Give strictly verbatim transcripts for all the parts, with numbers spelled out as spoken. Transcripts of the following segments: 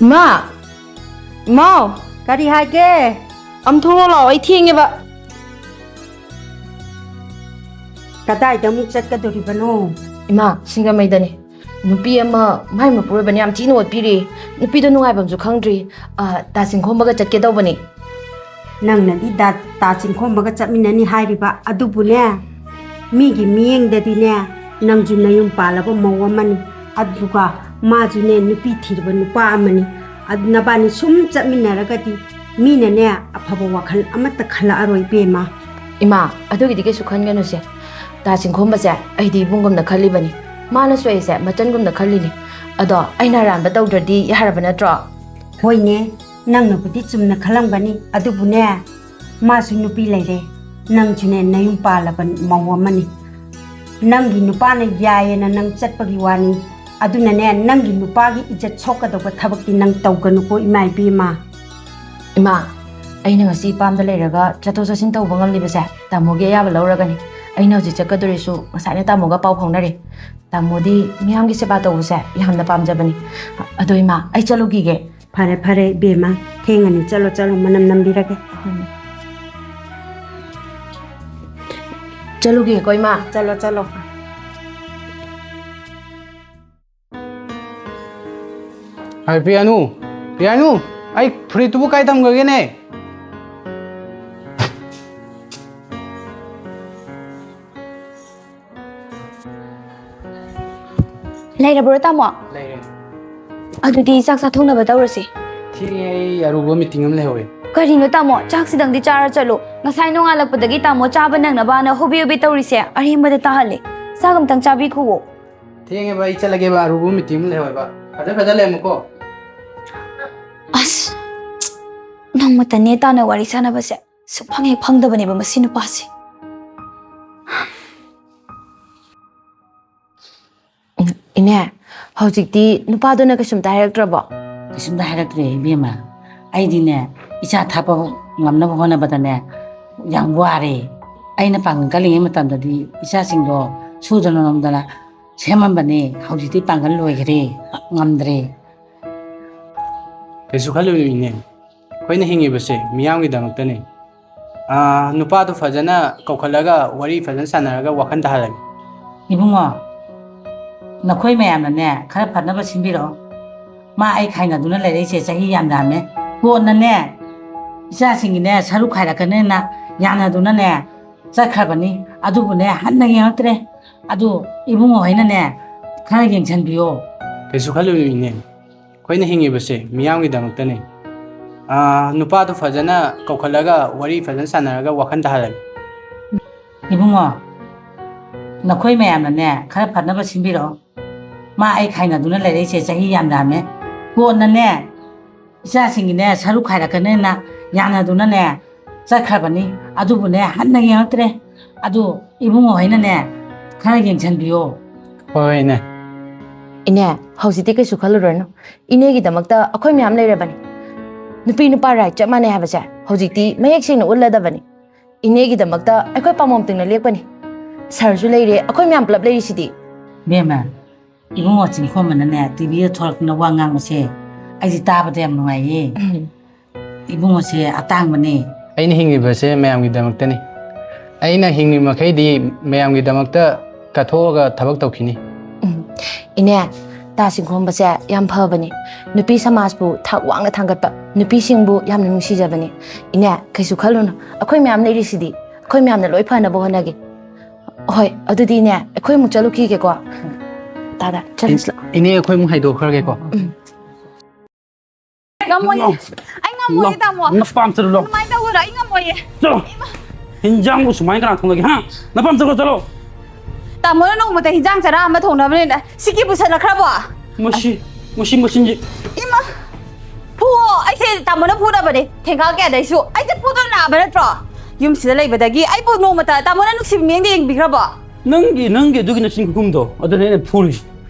ꯏꯃꯥ! ꯏꯃꯥꯎ! ꯀꯔꯤ ꯍꯥꯏꯒꯦ? ꯑꯝ ꯊꯣꯛꯂꯛꯑꯣ ꯂꯥꯛꯑꯣ, ꯑꯩ ꯊꯦꯡꯉꯦꯕ꯫ ꯀꯗꯥꯏꯗ ꯑꯃꯨꯛ ꯆꯠꯀꯗꯣꯔꯤꯕꯅꯣ? ꯏꯃꯥ, ꯁꯤꯡꯖꯃꯩꯗꯅꯦ꯫ ꯅꯨꯄꯤ ꯑꯃ ꯃꯥꯏ ꯃꯄꯨꯔꯣꯏꯕꯅ ꯌꯥꯝ ꯊꯤꯅ ꯑꯣꯠꯄꯤꯔꯤ꯫ ꯅꯨꯄꯤꯗꯣ ꯅꯨꯡꯉꯥꯏꯐꯝꯁꯨ ꯈꯪꯗ꯭ꯔꯤ꯫ ꯑ, ꯇꯥ ꯆꯤꯡꯈꯣꯝꯕꯒ ꯆꯠꯀꯦ ꯇꯧꯕꯅꯤ꯫ ꯅꯪꯅꯗꯤ ꯗꯥ-, ꯇꯥ ꯆꯤꯡꯈꯣꯝꯕꯒ ꯆꯠꯃꯤꯟꯅꯅꯤ ꯍꯥꯏꯔꯤꯕ, ꯑꯗꯨꯕꯨꯅꯦ, ꯃꯤꯒꯤ ꯃꯤꯠꯌꯦꯡꯗꯗꯤꯅꯦ, ꯅꯪꯁꯨ ꯅꯌꯨꯝ ꯄꯥꯜꯂꯕ ꯃꯧ ꯑꯃꯅꯤ, ꯑꯗꯨꯒ ꯃꯥꯁꯨꯅꯦ ꯅꯨꯄꯤ ꯊꯤꯔꯕ ꯅꯨꯄꯥ ꯑꯃꯅꯤ꯫ ꯑꯗꯨ ꯅꯕꯥꯅꯤ ꯁꯨꯝ ꯆꯠꯃꯤꯟꯅꯔꯒꯗꯤ ꯃꯤꯅꯅꯦ ꯑꯐꯕ ꯋꯥꯈꯜ ꯑꯃꯠꯇ ꯈꯜꯂꯛꯑꯔꯣꯏ ꯏꯕꯦꯝꯃ꯫ ꯏꯃꯥ, ꯑꯗꯨꯒꯤꯗꯤ ꯀꯩꯁꯨ ꯈꯟꯒꯅꯨꯁꯦ꯫ ꯇꯥ ꯆꯤꯡꯈꯣꯝꯕꯁꯦ ꯑꯩꯗꯤ ꯏꯕꯨꯡꯒꯨꯝꯅ ꯈꯜꯂꯤꯕꯅꯤ꯫ ꯃꯥꯅꯁꯨ ꯑꯩꯁꯦ ꯃꯆꯟꯒꯨꯝꯅ ꯈꯜꯂꯤꯅꯤ꯫ ꯑꯗꯣ ꯑꯩꯅ ꯑꯔꯥꯟꯕ ꯇꯧꯗ꯭ꯔꯗꯤ ꯌꯥꯔꯕ ꯅꯠꯇ꯭ꯔꯣ? ꯍꯣꯏꯅꯦ, ꯅꯪꯅꯕꯨꯗꯤ ꯆꯨꯝꯅ ꯈꯜꯂꯝꯒꯅꯤ, ꯑꯗꯨꯕꯨꯅꯦ, ꯃꯥꯁꯨ ꯅꯨꯄꯤ ꯂꯩꯔꯦ, ꯅꯪꯁꯨꯅꯦ ꯅꯌꯨꯝ ꯄꯥꯜꯂꯕ ꯃꯧ ꯑꯃꯅꯤ꯫ ꯅꯪꯒꯤ ꯅꯨꯄꯥꯅ ꯌꯥꯏꯌꯦꯅ ꯅꯪ ꯆꯠꯄꯒꯤ ꯋꯥꯅꯤ, ꯑꯗꯨꯅꯅꯦ ꯅꯪꯒꯤ ꯅꯨꯄꯥꯒꯤ ꯏꯖꯠ ꯁꯣꯛꯀꯗꯧꯕ ꯊꯕꯛꯇꯤ ꯅꯪ ꯇꯧꯒꯅꯨꯀꯣ ꯏꯃꯥ ꯏꯕꯦꯝꯃ꯫ ꯏꯃꯥ, ꯑꯩꯅ ꯉꯁꯤ ꯏꯄꯥꯝꯗ ꯂꯩꯔꯒ ꯆꯠꯊꯣꯛ ꯆꯠꯁꯤꯟ ꯇꯧꯕ ꯉꯝꯂꯤꯕꯁꯦ ꯇꯥꯃꯣꯒꯤ ꯑꯌꯥꯕ ꯂꯧꯔꯒꯅꯤ꯫ ꯑꯩꯅ ꯍꯧꯖꯤꯛ ꯆꯠꯀꯗꯣꯔꯤꯁꯨ ꯉꯁꯥꯏꯅ ꯇꯥꯃꯣꯒ ꯄꯥꯎ ꯐꯥꯎꯅꯔꯦ꯫ ꯇꯥꯃꯣꯗꯤ ꯃꯤꯌꯥꯝꯒꯤ ꯁꯦꯕꯥ ꯇꯧꯕꯁꯦ ꯌꯥꯝꯅ ꯄꯥꯝꯖꯕꯅꯤ꯫ ꯑꯗꯣ ꯏꯃꯥ, ꯑꯩ ꯆꯠꯂꯨꯈꯤꯒꯦ꯫ ꯐꯔꯦ, ꯐꯔꯦ, ꯏꯕꯦꯝꯃ, ꯊꯦꯡꯉꯅꯤ, ꯆꯠꯂꯣ, ꯆꯠꯂꯣ, ꯃꯅꯝ ꯅꯝꯕꯤꯔꯒꯦ꯫ ꯍꯣꯏ꯫ ꯆꯠꯂꯨꯒꯦꯀꯣ, ꯏꯃꯥ꯫ ꯆꯠꯂꯣ, ꯆꯠꯂꯣ꯫ ꯍꯥꯏ, ꯄꯤꯌꯥꯅꯨ, ꯄꯤꯌꯥꯅꯨ, ꯑꯩ ꯐꯨꯔꯤꯠꯇꯨꯕꯨ ꯀꯥꯏ ꯊꯝꯈ꯭ꯔꯒꯦꯅꯦ? ꯂꯩꯔꯕ꯭ꯔꯣ, ꯇꯥꯃꯣ? ꯂꯩꯔꯦ꯫ ꯑꯗꯨꯗꯤ ꯆꯥꯛ ꯆꯥꯊꯣꯛꯅꯕ ꯇꯧꯔꯁꯤ꯫ ꯊꯦꯡꯉꯦ, ꯑꯩ ꯑꯔꯨꯕ meeting ꯑꯃ ꯂꯩꯍꯧꯋꯦ꯫ ꯀꯔꯤꯅꯣ, ꯇꯥꯃꯣ? ꯆꯥꯛꯁꯤꯗꯪꯗꯤ ꯆꯥꯔ ꯆꯠꯂꯣ꯫ ꯉꯁꯥꯏ ꯅꯣꯡꯉꯥꯜꯂꯛꯄꯗꯒꯤ ꯇꯥꯃꯣ ꯆꯥꯕ ꯅꯪꯅꯕꯅ ꯍꯣꯕꯦ ꯍꯣꯕꯦ ꯇꯧꯔꯤꯁꯦ ꯑꯔꯦꯝꯕꯗ ꯇꯥꯍꯜꯂꯦ꯫ ꯆꯥꯛ ꯑꯝꯇꯪ ꯆꯥꯕꯤꯈꯨꯋꯣ꯫ ꯊꯦꯡꯉꯦꯕ, ꯑꯩ ꯆꯠꯂꯒꯦꯕ, ꯑꯔꯨꯕ meeting ꯑꯃ ꯂꯩꯍꯧꯋꯦꯕ꯫ ꯐꯖ ꯐꯖ ꯂꯩꯔꯝꯃꯨꯀꯣ꯫ ꯑꯁ, ꯅꯣꯡꯃꯇꯅꯦ ꯇꯥꯅ ꯋꯥꯔꯤ ꯁꯥꯟꯅꯕꯁꯦ ꯁꯨꯛꯐꯪ ꯍꯦꯛ ꯐꯪꯗꯕꯅꯦꯕ ꯃꯁꯤ ꯅꯨꯄꯥꯁꯦ꯫ ꯏꯅꯦ, ꯍꯧꯖꯤꯛꯇꯤ ꯅꯨꯄꯥꯗꯨꯅ ꯀꯩꯁꯨꯝꯇ ꯍꯥꯏꯔꯛꯇ꯭ꯔꯕꯣ? ꯀꯩꯁꯨꯝꯇ ꯍꯥꯏꯔꯛꯇ꯭ꯔꯦ ꯏꯕꯦꯝꯃ꯫ ꯑꯩꯗꯤꯅꯦ, ꯏꯆꯥ ꯊꯥꯛꯄ ꯉꯝꯅꯕ ꯍꯣꯠꯅꯕꯗꯅꯦ, ꯌꯥꯝ ꯋꯥꯔꯦ꯫ ꯑꯩꯅ ꯄꯥꯡꯒꯜ ꯀꯜꯂꯤꯉꯩ ꯃꯇꯝꯗꯗꯤ ꯏꯆꯥꯁꯤꯡꯗꯣ ꯁꯨꯗꯅ ꯅꯣꯝꯗꯅ ꯁꯦꯝꯃꯝꯕꯅꯦ꯫ ꯍꯧꯖꯤꯛꯇꯤ ꯄꯥꯡꯒꯜ ꯂꯣꯏꯈ꯭ꯔꯦ, ꯉꯝꯗ꯭ꯔꯦ꯫ ꯀꯩꯁꯨ ꯈꯜꯂꯨꯅꯨ, ꯏꯅꯦ꯫ ꯑꯩꯈꯣꯏꯅ ꯍꯤꯡꯉꯤꯕꯁꯦ ꯃꯤꯌꯥꯝꯒꯤꯗꯃꯛꯇꯅꯤ꯫ ꯑꯥ, ꯅꯨꯄꯥꯗꯨ ꯐꯖꯅ ꯀꯧꯈꯠꯂꯒ ꯋꯥꯔꯤ ꯐꯖꯅ ꯁꯥꯟꯅꯔꯒ ꯋꯥꯈꯜ ꯇꯥꯍꯜꯂꯒꯦ꯫ ꯏꯕꯨꯡꯉꯣ, ꯅꯈꯣꯏ ꯃꯌꯥꯝꯅꯅꯦ, ꯈꯔ ꯐꯅꯕ ꯁꯤꯟꯕꯤꯔꯛꯑꯣ꯫ ꯃꯥ ꯑꯩ ꯈꯥꯏꯅꯗꯨꯅ ꯂꯩꯔꯛꯏꯁꯦ ꯆꯍꯤ ꯌꯥꯝ ꯌꯥꯝꯃꯦ꯫ ꯀꯣꯟꯅꯅꯦ, ꯏꯆꯥꯁꯤꯡꯒꯤꯅꯦ ꯁꯔꯨꯛ ꯈꯥꯏꯔꯛꯀꯅꯦꯅ ꯌꯥꯅꯗꯨꯅꯅꯦ ꯆꯠꯈ꯭ꯔꯕꯅꯤ꯫ ꯑꯗꯨꯕꯨꯅꯦ, ꯍꯟꯅ ꯌꯦꯡꯉꯛꯇ꯭ꯔꯦ꯫ ꯑꯗꯨ ꯏꯕꯨꯡꯉꯣ ꯍꯣꯏꯅꯅꯦ, ꯈꯔ ꯌꯦꯡꯁꯟꯕꯤꯌꯣ꯫ ꯀꯩꯁꯨ ꯈꯜꯂꯨꯅꯨ, ꯏꯅꯦ꯫ ꯑꯩꯈꯣꯏꯅ ꯍꯤꯡꯉꯤꯕꯁꯦ ꯃꯤꯌꯥꯝꯒꯤꯗꯃꯛꯇꯅꯤ꯫ ꯑꯥ, ꯅꯨꯄꯥꯗꯨ ꯐꯖꯅ ꯀꯧꯈꯠꯂꯒ ꯋꯥꯔꯤ ꯐꯖꯅ ꯁꯥꯟꯅꯔꯒ ꯋꯥꯈꯜ ꯇꯥꯍꯜꯂꯒꯦ꯫ ꯏꯕꯨꯡꯉꯣ, ꯅꯈꯣꯏ ꯃꯌꯥꯝꯅꯅꯦ, ꯈꯔ ꯐꯅꯕ ꯁꯤꯟꯕꯤꯔꯛꯑꯣ꯫ ꯃꯥ ꯑꯩ ꯈꯥꯏꯅꯗꯨꯅ ꯂꯩꯔꯛꯏꯁꯦ ꯆꯍꯤ ꯌꯥꯝ ꯌꯥꯝꯃꯦ꯫ ꯀꯣꯟꯅꯅꯦ, ꯏꯆꯥꯁꯤꯡꯒꯤꯅꯦ ꯁꯔꯨꯛ ꯈꯥꯏꯔꯛꯀꯅꯦꯅ ꯌꯥꯅꯗꯨꯅꯅꯦ ꯆꯠꯈ꯭ꯔꯕꯅꯤ꯫ ꯑꯗꯨꯕꯨꯅꯦ, ꯍꯟꯅ ꯌꯦꯡꯉꯛꯇ꯭ꯔꯦ꯫ ꯑꯗꯨ ꯏꯕꯨꯡꯉꯣ ꯍꯣꯏꯅꯅꯦ, ꯈꯔ ꯌꯦꯡꯁꯟꯕꯤꯌꯣ꯫ ꯍꯣꯏ, ꯍꯣꯏ, ꯏꯅꯦ꯫ ꯏꯅꯦ, ꯍꯧꯖꯤꯛꯇꯤ ꯀꯩꯁꯨ ꯈꯜꯂꯨꯔꯅꯨ꯫ ꯏꯅꯦꯒꯤꯗꯃꯛꯇ ꯑꯩꯈꯣꯏ ꯃꯌꯥꯝ ꯂꯩꯔꯕꯅꯤ꯫ ꯅꯨꯄꯤ ꯅꯨꯄꯥ right ꯆꯞ ꯃꯥꯟꯅꯩ ꯍꯥꯏꯕꯁꯦ ꯍꯧꯖꯤꯛꯇꯤ ꯃꯌꯦꯛ ꯁꯦꯡꯅ ꯎꯠꯂꯗꯕꯅꯤ꯫ ꯏꯅꯦꯒꯤꯗꯃꯛꯇ ꯑꯩꯈꯣꯏ ꯄꯥꯃꯣꯝ ꯇꯤꯡꯅ ꯂꯦꯞꯀꯅꯤ꯫ ꯁꯥꯔꯁꯨ ꯂꯩꯔꯦ, ꯑꯩꯈꯣꯏ ꯃꯌꯥꯝ ꯄꯨꯂꯞ ꯂꯩꯔꯤꯁꯤꯗꯤ꯫ ꯕꯦꯝꯃ, ꯏꯕꯨꯡꯉꯣ ꯆꯤꯡꯈꯣꯝꯕꯅꯅꯦ, ꯇꯤꯚꯤꯗ ꯊꯣꯛꯂꯛꯇꯅ ꯋꯥ ꯉꯥꯡꯕꯁꯦ ꯑꯩꯗꯤ ꯇꯥꯕꯗ ꯌꯥꯝ ꯅꯨꯡꯉꯥꯏꯌꯦ꯫ ꯎꯝ꯫ ꯏꯕꯨꯡꯉꯣꯁꯦ ꯑꯇꯥꯡꯕꯅꯦ꯫ ꯑꯩꯅ ꯍꯤꯡꯉꯤꯕꯁꯦ ꯃꯌꯥꯝꯒꯤꯗꯃꯛꯇꯅꯤ꯫ ꯑꯩꯅ ꯍꯤꯡꯂꯤ ꯃꯈꯩꯗꯤ ꯃꯌꯥꯝꯒꯤꯗꯃꯛꯇ ꯀꯠꯊꯣꯛꯑꯒ ꯊꯕꯛ ꯇꯧꯈꯤꯅꯤ꯫ ꯎꯝ꯫ ꯏꯅꯦ, ꯇꯥ ꯆꯤꯡꯈꯣꯝꯕꯁꯦ ꯌꯥꯝ ꯐꯕꯅꯤ꯫ ꯅꯨꯄꯤ ꯁꯃꯥꯖꯄꯨ ꯊꯥꯛ ꯋꯥꯡꯅ ꯊꯥꯡꯒꯠꯄ, ꯅꯨꯄꯤꯁꯤꯡꯕꯨ ꯌꯥꯝꯅ ꯅꯨꯡꯁꯤꯖꯕꯅꯤ꯫ ꯏꯅꯦ, ꯀꯩꯁꯨ ꯈꯜꯂꯨꯅꯨ, ꯑꯩꯈꯣꯏ ꯃꯌꯥꯝ ꯂꯩꯔꯤꯁꯤꯗꯤ꯫ ꯑꯩꯈꯣꯏ ꯃꯌꯥꯝꯅ ꯂꯣꯏ ꯐꯅꯕ ꯍꯣꯠꯅꯒꯦ꯫ ꯍꯣꯏ, ꯑꯗꯨꯗꯤꯅꯦ, ꯑꯩꯈꯣꯏ ꯑꯃꯨꯛ ꯆꯠꯂꯨꯈꯤꯒꯦꯀꯣ꯫ ꯇꯥꯗ, ꯆꯠꯂꯁꯤ ꯂꯥꯛꯑꯣ꯫ ꯏꯅꯦ, ꯑꯩꯈꯣꯏ ꯑꯃꯨꯛ ꯍꯥꯏꯗꯣꯛꯈ꯭ꯔꯒꯦꯀꯣ꯫ ꯎꯝ꯫ ꯉꯝꯃꯣꯏꯌꯦ꯫ ꯂꯥꯎ꯫ ꯑꯩ ꯉꯝꯃꯣꯏꯌꯦ, ꯂꯥꯎ꯫ ꯇꯥꯃꯣ꯫ ꯅꯄꯥꯝ ꯆꯠꯂꯨ ꯂꯥꯎ꯫ ꯑꯗꯨꯃꯥꯏꯅ ꯇꯧꯒꯅꯨ, ꯑꯩ ꯉꯝꯃꯣꯏꯌꯦ꯫ ꯆꯠꯂꯣ꯫ ꯏꯃꯥ꯫ ꯍꯤꯟꯖꯥꯡꯕꯨ ꯁꯨꯃꯥꯏꯅ ꯀꯅꯥ ꯊꯣꯡꯅꯒꯦ, ꯍꯥ? ꯅꯄꯥꯝ ꯆꯠꯂꯣ, ꯆꯠꯂꯣ꯫ ꯇꯥꯃꯣꯅ ꯅꯣꯡꯃꯇ ꯍꯤꯟꯖꯥꯡ ꯆꯔꯥ ꯑꯃ ꯊꯣꯡꯅꯕꯅꯤꯅ ꯁꯤꯀꯤ ꯄꯨꯁꯜꯂꯛꯈ꯭ꯔꯕꯣ? ꯃꯁꯤ, ꯃꯁꯤ ꯃꯆꯤꯟꯁꯤ꯫ ꯏꯃꯥ꯫ ꯐꯨꯑꯣ, ꯑꯩꯁꯦ ꯇꯥꯃꯣꯅ ꯐꯨꯅꯕꯅꯦ꯫ ꯊꯦꯡꯒꯥ ꯀꯌꯥꯗꯩꯁꯨ ꯑꯩꯁꯦ ꯐꯨꯗꯅ ꯂꯥꯛꯑꯕ ꯅꯠꯇ꯭ꯔꯣ? ꯌꯨꯝꯁꯤꯗ ꯂꯩꯕꯗꯒꯤ ꯑꯩꯕꯨ ꯅꯣꯡꯃꯇ ꯇꯥꯃꯣꯅ ꯅꯨꯡꯁꯤꯕ ꯃꯤꯠꯌꯦꯡꯗ ꯌꯦꯡꯕꯤꯈ꯭ꯔꯕꯣ? ꯅꯪꯒꯤ, ꯅꯪꯒꯤ ꯑꯗꯨꯒꯤ ꯅꯆꯤꯟ ꯈꯨꯈꯨꯝꯗꯣ, ꯑꯗꯨꯅꯦ ꯑꯩꯅ ꯐꯨꯔꯤꯁꯦ꯫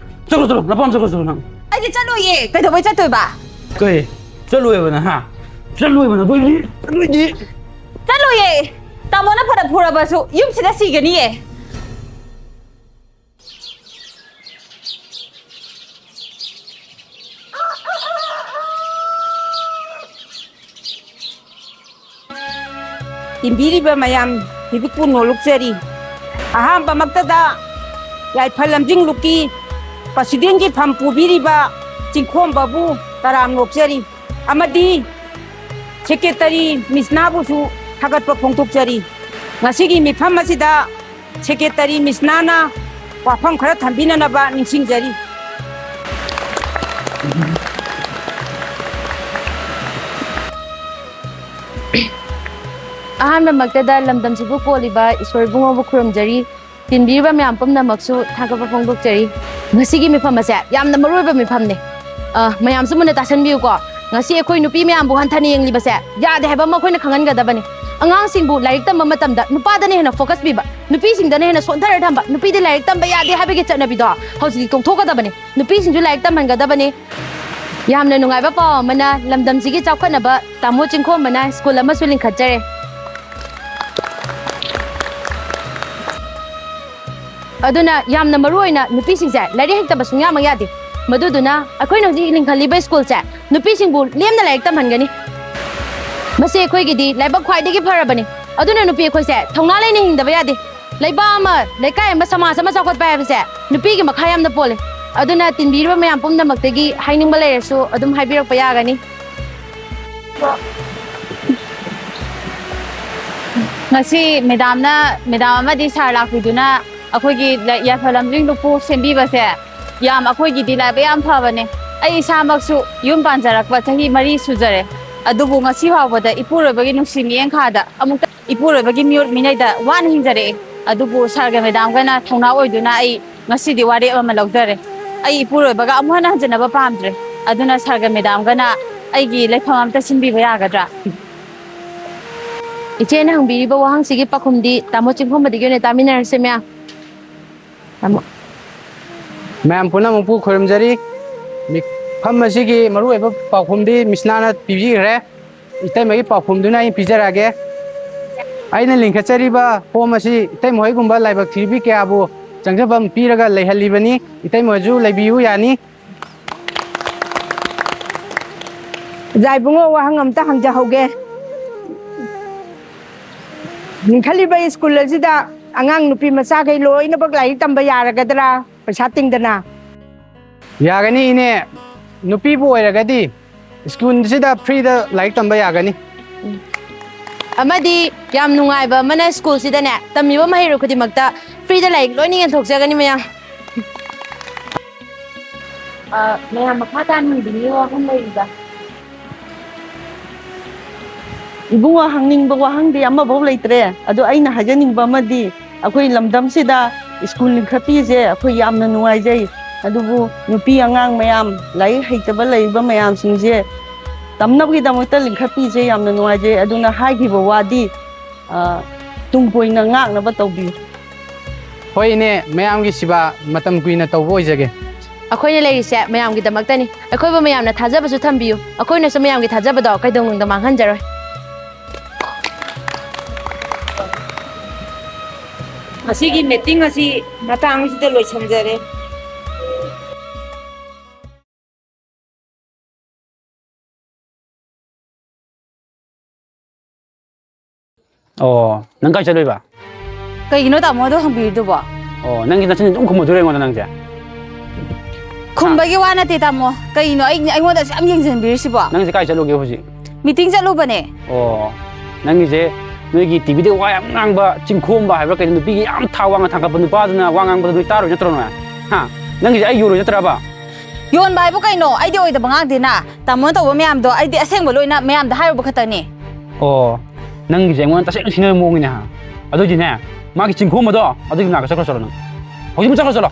ꯆꯠꯂꯣ, ꯆꯠꯂꯣ, ꯅꯄꯥꯝ ꯆꯠꯈ꯭ꯔꯣ, ꯆꯠꯂꯣ ꯅꯪ꯫ ꯑꯩꯗꯤ ꯆꯠꯂꯣꯏꯌꯦ꯫ ꯀꯩꯗꯧꯕꯩ ꯆꯠꯇꯣꯏꯕ? ꯀꯩ? ꯆꯠꯂꯣꯏꯕ ꯅꯪ, ꯍꯥ? ꯆꯠꯂꯣꯏꯕ ꯅꯪ, ꯑꯗꯨꯏꯗꯤ, ꯑꯗꯨꯏꯗꯤ꯫ ꯆꯠꯂꯣꯏꯌꯦ꯫ ꯇꯥꯃꯣꯅ ꯐꯅ ꯐꯨꯔꯕꯁꯨ ꯌꯨꯝꯁꯤꯗ ꯁꯤꯒꯅꯤꯌꯦ꯫ ꯇꯤꯟꯕꯤꯔꯤꯕ ꯃꯌꯥꯝ ꯍꯤꯕꯨꯛꯄꯨ ꯅꯣꯂꯨꯛꯆꯔꯤ꯫ ꯑꯍꯥꯟꯕꯃꯛꯇꯗ ꯌꯥꯏꯐ ꯂꯝꯖꯤꯡ ꯂꯨꯞꯀꯤ ꯄ꯭ꯔꯁꯤꯗꯦꯟꯒꯤ ꯐꯝ ꯄꯨꯕꯤꯔꯤꯕ ꯆꯤꯡꯈꯣꯝꯕꯕꯨ ꯇꯔꯥꯝ ꯅꯣꯛꯆꯔꯤ ꯑꯃꯗꯤ ꯁꯦꯀ꯭ꯔꯦꯇꯔꯤ ꯃꯤꯁꯅꯥꯕꯨꯁꯨ ꯊꯥꯒꯠꯄ ꯐꯣꯡꯗꯣꯛꯆꯔꯤ꯫ ꯉꯁꯤꯒꯤ ꯃꯤꯐꯝ ꯑꯁꯤꯗ ꯁꯦꯀ꯭ꯔꯦꯇꯔꯤ ꯃꯤꯁꯅꯥꯅ ꯋꯥꯐꯝ ꯈꯔ ꯊꯝꯕꯤꯅꯅꯕ ꯅꯤꯡꯁꯤꯡꯖꯔꯤ꯫ ꯑꯍꯥꯟꯕꯃꯛꯇꯗ ꯂꯝꯗꯝꯁꯤꯕꯨ ꯀꯣꯜꯂꯤꯕ ꯏꯁꯣꯔ ꯏꯕꯨꯡꯉꯣꯕꯨ ꯈꯨꯔꯨꯝꯖꯔꯤ꯫ ꯇꯤꯟꯕꯤꯔꯤꯕ ꯃꯌꯥꯝ ꯄꯨꯝꯅꯃꯛꯁꯨ ꯊꯥꯒꯠꯄ ꯐꯣꯡꯗꯣꯛꯆꯔꯤ꯫ ꯉꯁꯤꯒꯤ ꯃꯤꯐꯝ ꯑꯁꯦ ꯌꯥꯝꯅ ꯃꯔꯨ ꯑꯣꯏꯕ ꯃꯤꯐꯝꯅꯦ꯫ ꯑ, ꯃꯌꯥꯝꯁꯨ ꯃꯨꯟꯅ ꯇꯥꯁꯟꯕꯤꯌꯨꯀꯣ꯫ ꯉꯁꯤ ꯑꯩꯈꯣꯏ ꯅꯨꯄꯤ ꯃꯌꯥꯝꯕꯨ ꯍꯟꯊꯅ ꯌꯦꯡꯂꯤꯕꯁꯦ ꯌꯥꯗꯦ ꯍꯥꯏꯕ ꯑꯃ ꯑꯩꯈꯣꯏꯅ ꯈꯪꯍꯟꯒꯗꯕꯅꯤ꯫ ꯑꯉꯥꯡꯁꯤꯡꯕꯨ ꯂꯥꯏꯔꯤꯛ ꯇꯝꯕ ꯃꯇꯝꯗ ꯅꯨꯄꯥꯗꯅ ꯍꯦꯟꯅ ꯐꯣꯀꯁ ꯄꯤꯕ, ꯅꯨꯄꯤꯁꯤꯡꯗꯅ ꯍꯦꯟꯅ ꯁꯣꯟꯊꯔ ꯊꯝꯕ, ꯅꯨꯄꯤꯗꯤ ꯂꯥꯏꯔꯤꯛ ꯇꯝꯕ ꯌꯥꯗꯦ ꯍꯥꯏꯕꯒꯤ ꯆꯠꯅꯕꯤꯗꯣ ꯍꯧꯖꯤꯛꯇꯤ ꯇꯣꯛꯊꯣꯛꯀꯗꯕꯅꯤ꯫ ꯅꯨꯄꯤꯁꯤꯡꯁꯨ ꯂꯥꯏꯔꯤꯛ ꯇꯝꯍꯟꯒꯗꯕꯅꯤ꯫ ꯌꯥꯝꯅ ꯅꯨꯡꯉꯥꯏꯕ ꯄꯥꯎ ꯑꯃꯅ, ꯂꯝꯗꯝꯁꯤꯒꯤ ꯆꯥꯎꯈꯠꯅꯕ ꯇꯥꯃꯣ ꯆꯤꯡꯈꯣꯝꯕꯅ ꯁ꯭ꯀꯨꯜ ꯑꯃꯁꯨ ꯂꯤꯡꯈꯠꯆꯔꯦ꯫ ꯑꯗꯨꯅ ꯌꯥꯝꯅ ꯃꯔꯨ ꯑꯣꯏꯅ ꯅꯨꯄꯤꯁꯤꯡꯁꯦ ꯂꯥꯏꯔꯤꯛ ꯍꯩꯇꯕ ꯁꯨꯡꯌꯥꯃꯛ ꯌꯥꯗꯦ꯫ ꯃꯗꯨꯗꯨꯅ ꯑꯩꯈꯣꯏꯅ ꯍꯧꯖꯤꯛ ꯂꯤꯡꯈꯠꯂꯤꯕ ꯁ꯭ꯀꯨꯜꯁꯦ ꯅꯨꯄꯤꯁꯤꯡꯕꯨ ꯂꯦꯝꯅ ꯂꯥꯏꯔꯤꯛ ꯇꯝꯍꯟꯒꯅꯤ꯫ ꯃꯁꯤ ꯑꯩꯈꯣꯏꯒꯤꯗꯤ ꯂꯥꯏꯕꯛ ꯈ꯭ꯋꯥꯏꯗꯒꯤ ꯐꯔꯕꯅꯤ꯫ ꯑꯗꯨꯅ ꯅꯨꯄꯤ ꯑꯩꯈꯣꯏꯁꯦ ꯊꯧꯅꯥ ꯂꯩꯅ ꯍꯤꯡꯗꯕ ꯌꯥꯗꯦ꯫ ꯂꯩꯕꯥꯛ ꯑꯃ, ꯂꯩꯀꯥꯏ ꯑꯃ, ꯁꯃꯥꯖ ꯑꯃ ꯆꯥꯎꯈꯠꯄ ꯍꯥꯏꯕꯁꯦ ꯅꯨꯄꯤꯒꯤ ꯃꯈꯥ ꯌꯥꯝꯅ ꯄꯣꯜꯂꯦ꯫ ꯑꯗꯨꯅ ꯇꯤꯟꯕꯤꯔꯤꯕ ꯃꯌꯥꯝ ꯄꯨꯝꯅꯃꯛꯇꯒꯤ ꯍꯥꯏꯅꯤꯡꯕ ꯂꯩꯔꯁꯨ ꯑꯗꯨꯝ ꯍꯥꯏꯕꯤꯔꯛꯄ ꯌꯥꯒꯅꯤ꯫ ꯉꯁꯤ ꯃꯦꯗꯥꯝꯅ, ꯃꯦꯗꯥꯝ ꯑꯃꯗꯤ ꯁꯥꯔ ꯂꯥꯛꯄꯤꯗꯨꯅ ꯑꯩꯈꯣꯏꯒꯤ ꯂ-, ꯌꯥꯏꯐ ꯂꯝꯖꯤꯡ ꯂꯨꯞꯄꯨ ꯁꯦꯝꯕꯤꯕꯁꯦ ꯌꯥꯝ, ꯑꯩꯈꯣꯏꯒꯤꯗꯤ ꯂꯥꯏꯕꯛ ꯌꯥꯝ ꯐꯕꯅꯦ꯫ ꯑꯩ ꯏꯁꯥꯃꯛꯁꯨ ꯌꯨꯝ ꯄꯥꯟꯖꯔꯛꯄ ꯆꯍꯤ ꯃꯔꯤ ꯁꯨꯖꯔꯦ, ꯑꯗꯨꯕꯨ ꯉꯁꯤ ꯐꯥꯎꯕꯗ ꯏꯄꯨꯔꯣꯏꯕꯒꯤ ꯅꯨꯡꯁꯤ ꯃꯤꯠꯌꯦꯡꯈꯥꯗ ꯑꯃꯨꯛꯇ ꯏꯄꯨꯔꯣꯏꯕꯒꯤ ꯃꯤꯑꯣꯠ ꯃꯤꯅꯩꯗ ꯋꯥꯅ ꯍꯤꯡꯖꯔꯛꯑꯦ꯫ ꯑꯗꯨꯕꯨ ꯁꯥꯔꯒ ꯃꯦꯗꯥꯝꯒꯅ ꯊꯧꯅꯥ ꯑꯣꯏꯗꯨꯅ ꯑꯩ ꯉꯁꯤꯗꯤ ꯋꯥꯔꯦꯞ ꯑꯃ ꯂꯧꯖꯔꯦ꯫ ꯑꯩ ꯏꯄꯨꯔꯣꯏꯕꯒ ꯑꯃꯨꯛ ꯍꯟꯅ ꯍꯟꯖꯤꯟꯅꯕ ꯄꯥꯝꯗ꯭ꯔꯦ꯫ ꯑꯗꯨꯅ ꯁꯥꯔꯒ ꯃꯦꯗꯥꯝꯒꯅ ꯑꯩꯒꯤ ꯂꯩꯐꯝ ꯑꯝꯇ ꯁꯤꯟꯕꯤꯕ ꯌꯥꯒꯗ꯭ꯔꯥ? ꯏꯆꯦꯅ ꯍꯪꯕꯤꯔꯤꯕ ꯋꯥꯍꯪꯁꯤꯒꯤ ꯄꯥꯎꯈꯨꯝꯗꯤ ꯇꯥꯃꯣ ꯆꯤꯡꯈꯣꯝꯕꯗꯒꯤ ꯑꯣꯏꯅ ꯇꯥꯃꯤꯟꯅꯔꯁꯦ, ꯃꯌꯥꯝ꯫ ꯇꯥꯃꯣ꯫ ꯃꯌꯥꯝ ꯄꯨꯝꯅꯃꯛꯄꯨ ꯈꯨꯔꯨꯝꯖꯔꯤ꯫ ꯃꯤꯐꯝ ꯑꯁꯤꯒꯤ ꯃꯔꯨꯑꯣꯏꯕ ꯄꯥꯎꯈꯨꯝꯗꯤ ꯃꯤꯁꯅꯥꯅ ꯄꯤꯕꯤꯈ꯭ꯔꯦ꯫ ꯏꯇꯩꯃꯒꯤ ꯄꯥꯎꯈꯨꯝꯗꯨꯅ ꯑꯩ ꯄꯤꯖꯔꯛꯑꯒꯦ꯫ ꯑꯩꯅ ꯂꯤꯡꯈꯠꯆꯔꯤꯕ ꯐꯣꯝ ꯑꯁꯤ ꯏꯇꯩꯃ ꯍꯣꯏꯒꯨꯝꯕ ꯂꯥꯏꯕꯛ ꯊꯤꯕꯤ ꯀꯌꯥꯕꯨ ꯆꯪꯖꯐꯝ ꯄꯤꯔꯒ ꯂꯩꯍꯜꯂꯤꯕꯅꯤ꯫ ꯏꯇꯩꯃ ꯍꯣꯏꯁꯨ ꯂꯩꯕꯤꯌꯨ ꯌꯥꯅꯤ꯫ ꯑꯣꯖꯥ ꯏꯕꯨꯡꯉꯣ, ꯋꯥꯍꯪ ꯑꯝꯇ ꯍꯪꯖꯍꯧꯒꯦ꯫ ꯂꯤꯡꯈꯠꯂꯤꯕ ꯁ꯭ꯀꯨꯜ ꯑꯁꯤꯗ ꯑꯉꯥꯡ ꯅꯨꯄꯤ ꯃꯆꯥꯈꯩ ꯂꯣꯏꯅꯃꯛ ꯂꯥꯏꯔꯤꯛ ꯇꯝꯕ ꯌꯥꯔꯒꯗ꯭ꯔꯥ, ꯄꯩꯁꯥ ꯇꯤꯡꯗꯅ? ꯌꯥꯒꯅꯤ ꯏꯅꯦ, ꯅꯨꯄꯤꯕꯨ ꯑꯣꯏꯔꯒꯗꯤ ꯁ꯭ꯀꯨꯜꯁꯤꯗ ꯐ꯭ꯔꯤꯗ ꯂꯥꯏꯔꯤꯛ ꯇꯝꯕ ꯌꯥꯒꯅꯤ꯫ ꯑꯃꯗꯤ ꯌꯥꯝ ꯅꯨꯡꯉꯥꯏꯕ ꯑꯃꯅ, ꯁ꯭ꯀꯨꯜꯁꯤꯗꯅꯦ ꯇꯝꯃꯤꯕ ꯃꯍꯩꯔꯣꯏ ꯈꯨꯗꯤꯡꯃꯛꯇ ꯐ꯭ꯔꯤꯗ ꯂꯥꯏꯔꯤꯛ ꯂꯣꯏꯅ ꯌꯦꯟꯊꯣꯛꯆꯒꯅꯤ ꯃꯌꯥꯝ꯫ ꯑ, ꯃꯌꯥꯝ ꯃꯈꯥ ꯇꯥꯅ ꯍꯪꯕꯤꯅꯤꯡꯉꯤ ꯋꯥꯍꯪ ꯂꯩꯔꯤꯕ? ꯏꯕꯨꯡꯉꯣ, ꯍꯪꯅꯤꯡꯕ ꯋꯥꯍꯪꯗꯤ ꯑꯃꯐꯥꯎ ꯂꯩꯇ꯭ꯔꯦ꯫ ꯑꯗꯣ ꯑꯩꯅ ꯍꯥꯏꯖꯅꯤꯡꯕ ꯑꯃꯗꯤ, ꯑꯩꯈꯣꯏ ꯂꯝꯗꯝꯁꯤꯗ ꯁ꯭ꯀꯨꯜ ꯂꯤꯡꯈꯠꯄꯤꯁꯦ ꯑꯩꯈꯣꯏ ꯌꯥꯝꯅ ꯅꯨꯡꯉꯥꯏꯖꯩ꯫ ꯑꯗꯨꯕꯨ ꯅꯨꯄꯤ ꯑꯉꯥꯡ ꯃꯌꯥꯝ, ꯂꯥꯏꯔꯤꯛ ꯍꯩꯇꯕ ꯂꯩꯔꯤꯕ ꯃꯌꯥꯝꯁꯤꯡꯁꯦ ꯇꯝꯅꯕꯒꯤꯗꯃꯛꯇ ꯂꯤꯡꯈꯠꯄꯤꯁꯦ ꯌꯥꯝꯅ ꯅꯨꯡꯉꯥꯏꯖꯩ꯫ ꯑꯗꯨꯅ ꯍꯥꯏꯈꯤꯕ ꯋꯥꯗꯤ, ꯑ, ꯇꯨꯡ ꯀꯣꯏꯅ ꯉꯥꯛꯅꯕ ꯇꯧꯕꯤꯌꯨ꯫ ꯍꯣꯏ ꯏꯅꯦ, ꯃꯌꯥꯝꯒꯤ ꯁꯦꯕꯥ ꯃꯇꯝ ꯀꯨꯏꯅ ꯇꯧꯕ ꯑꯣꯏꯖꯒꯦ꯫ ꯑꯩꯈꯣꯏꯅ ꯂꯩꯔꯤꯁꯦ ꯃꯌꯥꯝꯒꯤꯗꯃꯛꯇꯅꯤ꯫ ꯑꯩꯈꯣꯏꯕꯨ ꯃꯌꯥꯝꯅ ꯊꯥꯖꯕꯁꯨ ꯊꯝꯕꯤꯌꯨ꯫ ꯑꯩꯈꯣꯏꯅꯁꯨ ꯃꯌꯥꯝꯒꯤ ꯊꯥꯖꯕꯗꯣ ꯀꯩꯗꯧꯅꯨꯡꯗ ꯃꯥꯡꯍꯟꯖꯔꯣꯏ꯫ ꯉꯁꯤꯒꯤ ꯃꯤꯇꯤꯡ ꯑꯁꯤ ꯃꯇꯥꯡꯁꯤꯗ ꯂꯣꯏꯁꯤꯟꯖꯔꯦ꯫ ꯑꯣ, ꯅꯪ ꯀꯥꯏ ꯆꯠꯂꯨꯏꯕ? ꯀꯩꯒꯤꯅꯣ ꯇꯥꯃꯣ ꯑꯗꯨ ꯍꯪꯕꯤꯔꯤꯗꯨꯕꯣ? ꯑꯣ, ꯅꯪꯒꯤ ꯅꯆꯤꯟ ꯑꯗꯨꯝ ꯈꯨꯝꯃꯗꯣꯏꯔꯣ ꯑꯩꯉꯣꯟꯗ ꯅꯪꯁꯦ? ꯈꯨꯝꯕꯒꯤ ꯋꯥ ꯅꯠꯇꯦ ꯇꯥꯃꯣ꯫ ꯀꯩꯅꯣ ꯑꯩ, ꯑꯩꯉꯣꯟꯗ ꯑꯁꯨꯛ ꯌꯥꯝ ꯌꯦꯡꯁꯤꯟꯕꯤꯔꯤꯁꯤꯕꯣ? ꯅꯪꯁꯦ ꯀꯥꯏ ꯆꯠꯂꯨꯒꯦ ꯍꯧꯖꯤꯛ? ꯃꯤꯇꯤꯡ ꯆꯠꯂꯨꯕꯅꯦ꯫ ꯑꯣ, ꯅꯪꯒꯤꯁꯦ ꯅꯣꯏꯒꯤ ꯇꯤꯚꯤꯗ ꯋꯥ ꯌꯥꯝ ꯉꯥꯡꯕ ꯆꯤꯡꯈꯣꯝꯕ ꯍꯥꯏꯕ꯭ꯔꯥ ꯀꯩꯅꯣ, ꯅꯨꯄꯤꯒꯤ ꯌꯥꯝ ꯊꯥ ꯋꯥꯡꯅ ꯊꯥꯡꯒꯠꯄ ꯅꯨꯄꯥꯗꯨꯅ ꯋꯥ ꯉꯥꯡꯕꯗꯣ ꯅꯣꯏ ꯇꯥꯔꯣꯏ ꯅꯠꯇ꯭ꯔꯣ ꯅꯣꯏ? ꯍꯥ? ꯅꯪꯒꯤꯁꯦ ꯑꯩ ꯌꯣꯜꯂꯣꯏ ꯅꯠꯇ꯭ꯔꯕ? ꯌꯣꯟꯕ ꯍꯥꯏꯕꯨ ꯀꯩꯅꯣ? ꯑꯩꯗꯤ ꯑꯣꯏꯗꯕ ꯉꯥꯡꯗꯦꯅ꯫ ꯇꯥꯃꯣꯅ ꯇꯧꯕ ꯃꯌꯥꯝꯗꯣ ꯑꯩꯗꯤ ꯑꯁꯦꯡꯕ ꯂꯣꯏꯅ ꯃꯌꯥꯝꯗ ꯍꯥꯏꯔꯨꯕ ꯈꯛꯇꯅꯤ꯫ ꯑꯣ, ꯅꯪꯒꯤꯁꯦ ꯑꯩꯉꯣꯟꯗ ꯇꯁꯦꯡꯅ ꯁꯤꯡꯅꯕ ꯃꯑꯣꯡꯅꯤꯅꯦ, ꯍꯥ? ꯑꯗꯨꯗꯤꯅꯦ, ꯃꯥꯒꯤ ꯆꯤꯡꯈꯣꯝꯕꯗꯣ ꯑꯗꯨꯒꯤ ꯃꯅꯥꯛꯇ ꯆꯠꯈ꯭ꯔꯣ ꯆꯠꯂꯣ ꯅꯪ꯫ ꯍꯧꯖꯤꯛꯃꯛ ꯆꯠꯈ꯭ꯔꯣ ꯆꯠꯂꯣ꯫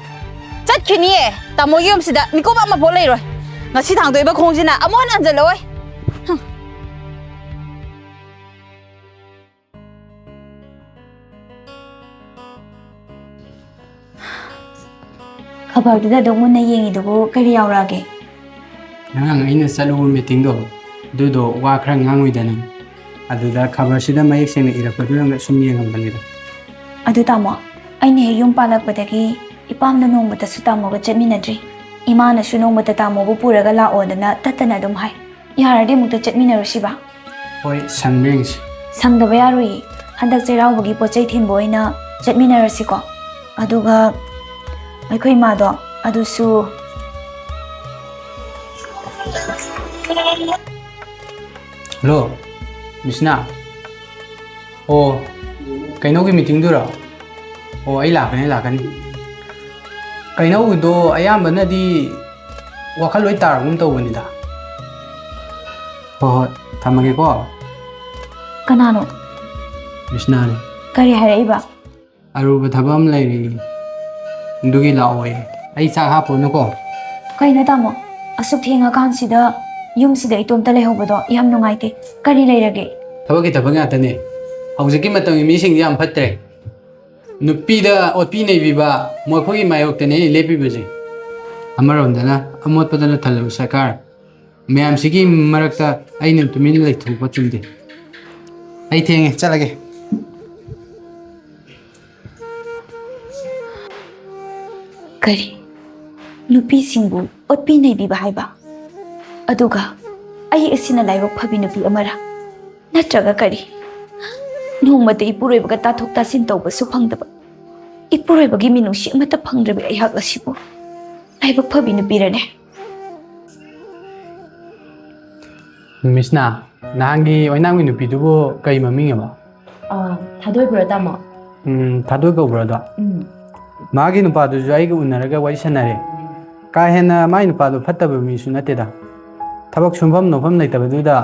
ꯆꯠꯈꯤꯅꯤꯌꯦ꯫ ꯇꯥꯃꯣꯒꯤ ꯌꯨꯝꯁꯤꯗ ꯃꯤꯀꯨꯞ ꯑꯃꯐꯥꯎ ꯂꯩꯔꯣꯏ꯫ ꯉꯁꯤ ꯊꯥꯡꯗꯣꯛꯏꯕ ꯈꯣꯡꯁꯤꯅ ꯑꯃꯨꯛ ꯍꯟꯅ ꯍꯟꯖꯜꯂꯛꯑꯣꯏ꯫ ꯍꯨꯝ꯫ ꯈꯕꯔꯗꯨꯗ ꯑꯗꯨꯝ ꯃꯨꯟꯅ ꯌꯦꯡꯉꯤꯗꯨꯕꯨ ꯀꯔꯤ ꯌꯥꯎꯔꯛꯑꯒꯦ? ꯉꯔꯥꯡ ꯑꯩꯅ ꯆꯠꯂꯨꯕ ꯃꯤꯇꯤꯡꯗꯣ, ꯑꯗꯨꯗꯣ ꯋꯥ ꯈꯔ ꯉꯥꯡꯉꯨꯏꯗꯅ, ꯑꯗꯨꯗ ꯈꯕꯔꯁꯤꯗ ꯃꯌꯦꯛ ꯁꯦꯡꯅ ꯏꯔꯛꯄꯗꯨꯗ ꯁꯨꯝ ꯌꯦꯡꯉꯝꯕꯅꯤꯗ꯫ ꯑꯗꯨ ꯇꯥꯃꯣ, ꯑꯩꯅ ꯍꯦꯛ ꯌꯨꯝ ꯄꯥꯜꯂꯛꯄꯗꯒꯤ ꯏꯄꯥꯝꯗ ꯅꯣꯡꯃꯇꯁꯨ ꯇꯥꯃꯣꯒ ꯆꯠꯃꯤꯟꯅꯗ꯭ꯔꯤ꯫ ꯏꯃꯥꯅꯁꯨ ꯅꯣꯡꯃꯇ ꯇꯥꯃꯣꯕꯨ ꯄꯨꯔꯒ ꯂꯥꯛꯑꯣꯗꯅ ꯇꯠꯇꯅ ꯑꯗꯨꯝ ꯍꯥꯏ꯫ ꯌꯥꯔꯗꯤ ꯑꯃꯨꯛꯇ ꯆꯠꯃꯤꯟꯅꯔꯨꯁꯤꯕ? ꯍꯣꯏ, ꯁꯪꯕ꯭ꯔꯥ ꯌꯦꯡꯁꯤ꯫ ꯁꯪꯗꯕ ꯌꯥꯔꯣꯏꯌꯦ꯫ ꯍꯟꯗꯛ ꯆꯩꯔꯥꯎꯕꯒꯤ ꯄꯣꯠ ꯆꯩ ꯊꯤꯟꯕ ꯑꯣꯏꯅ ꯆꯠꯃꯤꯟꯅꯔꯁꯤꯀꯣ꯫ ꯑꯗꯨꯒ ꯑꯩꯈꯣꯏ ꯏꯃꯥꯗꯣ ꯑꯗꯨꯁꯨ꯫ ꯍꯜꯂꯣ, ꯃꯤꯁꯅꯥ꯫ ꯑꯣ, ꯀꯩꯅꯣꯒꯤ ꯃꯤꯇꯤꯡꯗꯨꯔꯣ? ꯑꯣ, ꯑꯩ ꯂꯥꯛꯀꯅꯤ, ꯂꯥꯛꯀꯅꯤ꯫ ꯀꯩꯅꯣꯒꯤꯗꯣ ꯑꯌꯥꯝꯕꯅꯗꯤ ꯋꯥꯈꯜ ꯂꯣꯏ ꯇꯥꯔꯒꯨꯝ ꯇꯧꯕꯅꯤꯗ꯫ ꯍꯣꯏ, ꯍꯣꯏ, ꯊꯝꯃꯒꯦꯀꯣ꯫ ꯀꯅꯥꯅꯣ? ꯃꯤꯁꯅꯥꯅꯤ꯫ ꯀꯔꯤ ꯍꯥꯏꯔꯛꯏꯕ? ꯑꯔꯨꯕ ꯊꯕꯛ ꯑꯃ ꯂꯩꯔꯦ, ꯑꯗꯨꯒꯤ ꯂꯥꯛꯑꯣꯌꯦ꯫ ꯑꯩ ꯆꯥꯛ ꯍꯥꯞꯄꯨꯅꯨꯀꯣ꯫ ꯀꯩꯅꯣ ꯇꯥꯃꯣ, ꯑꯁꯨꯛ ꯊꯦꯡꯉꯀꯥꯟꯁꯤꯗ ꯌꯨꯝꯁꯤꯗ ꯏꯇꯣꯝꯇ ꯂꯩꯍꯧꯕꯗꯣ ꯌꯥꯝ ꯅꯨꯡꯉꯥꯏꯇꯦ꯫ ꯀꯔꯤ ꯂꯩꯔꯒꯦ? ꯊꯕꯛꯀꯤ ꯊꯕꯛ ꯉꯥꯛꯇꯅꯦ꯫ ꯍꯧꯖꯤꯛꯀꯤ ꯃꯇꯝꯒꯤ ꯃꯤꯁꯤꯡꯗꯤ ꯌꯥꯝ ꯐꯠꯇ꯭ꯔꯦ꯫ ꯅꯨꯄꯤꯗ ꯑꯣꯠꯄꯤ ꯅꯩꯕꯤꯕ ꯃꯈꯣꯏꯒꯤ ꯃꯥꯌꯣꯛꯇꯅꯦ ꯑꯩꯅ ꯂꯦꯞꯄꯤꯕꯁꯦ꯫ ꯑꯃꯔꯣꯝꯗꯅ ꯑꯃꯣꯠꯄꯗꯅ ꯊꯜꯂꯕ ꯁꯔꯀꯥꯔ ꯃꯌꯥꯝꯁꯤꯒꯤ ꯃꯔꯛꯇ ꯑꯩꯅ ꯇꯨꯃꯤꯟꯅ ꯂꯩꯊꯣꯛꯄ ꯆꯨꯝꯗꯦ꯫ ꯑꯩ ꯊꯦꯡꯉꯦ, ꯆꯠꯂꯒꯦ꯫ ꯀꯔꯤ? ꯅꯨꯄꯤꯁꯤꯡꯕꯨ ꯑꯣꯠꯄꯤ ꯅꯩꯕꯤꯕ ꯍꯥꯏꯕ? ꯑꯗꯨꯒ ꯑꯩ ꯑꯁꯤꯅ ꯂꯥꯏꯕꯛ ꯐꯕꯤ ꯅꯨꯄꯤ ꯑꯃꯔꯥ? ꯅꯠꯇ꯭ꯔꯒ ꯀꯔꯤ? ꯅꯣꯡꯃꯇ ꯏꯄꯨꯔꯣꯏꯕꯒ ꯇꯥꯊꯣꯛ ꯇꯥꯁꯤꯟ ꯇꯧꯕꯁꯨ ꯐꯪꯗꯕ, ꯏꯄꯨꯔꯣꯏꯕꯒꯤ ꯃꯤꯅꯨꯡꯁꯤ ꯑꯃꯠꯇ ꯐꯪꯗ꯭ꯔꯕꯤ ꯑꯩꯍꯥꯛ ꯑꯁꯤꯕꯨ ꯂꯥꯏꯕꯛ ꯐꯕꯤ ꯅꯨꯄꯤꯔꯅꯦ? ꯃꯤꯁꯅꯥ, ꯅꯍꯥꯟꯒꯤ ꯑꯣꯏꯅꯥꯝꯒꯤ ꯅꯨꯄꯤꯗꯨꯕꯨ ꯀꯩ ꯃꯃꯤꯡ ꯑꯃ? ꯑꯥ, ꯊꯥꯗꯣꯏꯕ꯭ꯔꯣ, ꯇꯥꯃꯣ? ꯎꯝ, ꯊꯥꯗꯣꯏ ꯀꯧꯕ꯭ꯔꯣ ꯑꯗꯣ? ꯎꯝ꯫ ꯃꯥꯒꯤ ꯅꯨꯄꯥꯗꯨꯁꯨ ꯑꯩꯒ ꯎꯅꯔꯒ ꯋꯥꯔꯤ ꯁꯥꯟꯅꯔꯦ꯫ ꯀꯥ ꯍꯦꯟꯅ ꯃꯥꯒꯤ ꯅꯨꯄꯥꯗꯣ ꯐꯠꯇꯕ ꯃꯤꯁꯨ ꯅꯠꯇꯦꯗ꯫ ꯊꯕꯛ ꯁꯨꯡꯐꯝ ꯅꯣꯝꯐꯝ ꯂꯩꯇꯕꯗꯨꯗ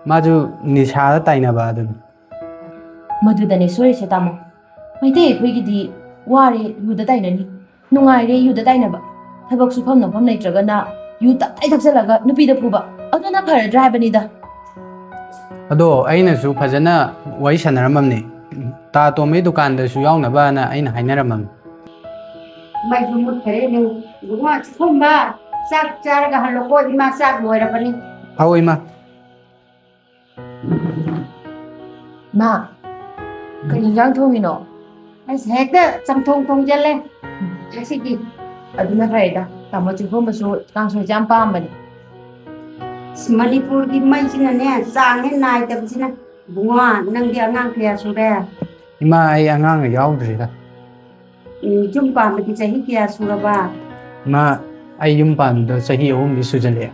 ꯃꯥꯁꯨ ꯅꯤꯁꯥꯗ ꯇꯥꯏꯅꯕ ꯑꯗꯨꯅꯤ꯫ ꯃꯗꯨꯗꯅꯦ ꯁꯣꯏꯔꯤꯁꯦ, ꯇꯥꯃꯣ꯫ ꯃꯩꯇꯩ ꯑꯩꯈꯣꯏꯒꯤꯗꯤ ꯋꯥꯔꯦ ꯌꯨꯗ ꯇꯥꯏꯅꯅꯤ, ꯅꯨꯡꯉꯥꯏꯔꯦ ꯌꯨꯗ ꯇꯥꯏꯅꯕ꯫ ꯊꯕꯛ ꯁꯨꯐꯝ ꯅꯣꯝꯐꯝ ꯂꯩꯇ꯭ꯔꯒꯅ ꯌꯨ ꯇꯞꯇꯥꯏ ꯊꯛꯆꯜꯂꯒ ꯅꯨꯄꯤꯗ ꯐꯨꯕ, ꯑꯗꯨꯅ ꯐꯔꯗ꯭ꯔꯥ ꯍꯥꯏꯕꯅꯤꯗ꯫ ꯑꯗꯣ ꯑꯩꯅꯁꯨ ꯐꯖꯅ ꯋꯥꯔꯤ ꯁꯥꯟꯅꯔꯝꯃꯕꯅꯦ꯫ ꯇꯥ ꯇꯣꯝꯕꯒꯤ ꯗꯨꯀꯥꯟꯗꯁꯨ ꯌꯥꯎꯅꯕꯅ ꯑꯩꯅ ꯍꯥꯏꯅꯔꯝꯃꯕꯅꯤ꯫ ꯃꯩꯁꯨ ꯃꯨꯠꯈꯔꯦꯅꯦ꯫ ꯏꯕꯨꯡꯉꯣ, ꯆꯤꯊꯣꯝꯕ, ꯆꯥꯛ ꯆꯥꯔꯒ ꯍꯜꯂꯣꯀꯣ, ꯏꯃꯥ ꯆꯥꯛ ꯂꯣꯏꯔꯕꯅꯤ꯫ ꯑꯧ, ꯏꯃꯥ꯫ ꯃꯥ, ꯀꯔꯤ ꯏꯟꯖꯥꯡ ꯊꯣꯡꯉꯤꯅꯣ? ꯑꯁ, ꯍꯦꯛꯇ ꯆꯝꯊꯣꯡ ꯊꯣꯡꯖꯜꯂꯦ ꯉꯁꯤꯗꯤ꯫ ꯑꯗꯨꯅ ꯐꯔꯦꯗ, ꯇꯥꯃꯣ ꯆꯤꯡꯈꯣꯝꯕꯁꯨ ꯀꯥꯡꯁꯣꯏꯁꯦ ꯌꯥꯝ ꯄꯥꯝꯕꯅꯦ꯫ ꯑꯁ, ꯃꯅꯤꯄꯨꯔꯒꯤ ꯃꯩꯁꯤꯅꯅꯦ, ꯆꯥꯡ ꯍꯦꯛ ꯅꯥꯏꯗꯕꯁꯤꯅ꯫ ꯏꯕꯨꯡꯉꯣ, ꯅꯪꯗꯤ ꯑꯉꯥꯡ ꯀꯌꯥ ꯁꯨꯔꯦ? ꯏꯃꯥ, ꯑꯩ ꯑꯉꯥꯡꯒ ꯌꯥꯎꯗ꯭ꯔꯤꯗ꯫ ꯎꯝ, ꯌꯨꯝ ꯄꯥꯟꯕꯗꯤ ꯆꯍꯤ ꯀꯌꯥ ꯁꯨꯔꯕ? ꯏꯃꯥ, ꯑꯩ ꯌꯨꯝ ꯄꯥꯟꯕꯗ ꯆꯍꯤ ꯑꯍꯨꯝꯗꯤ ꯁꯨꯖꯜꯂꯛꯑꯦ꯫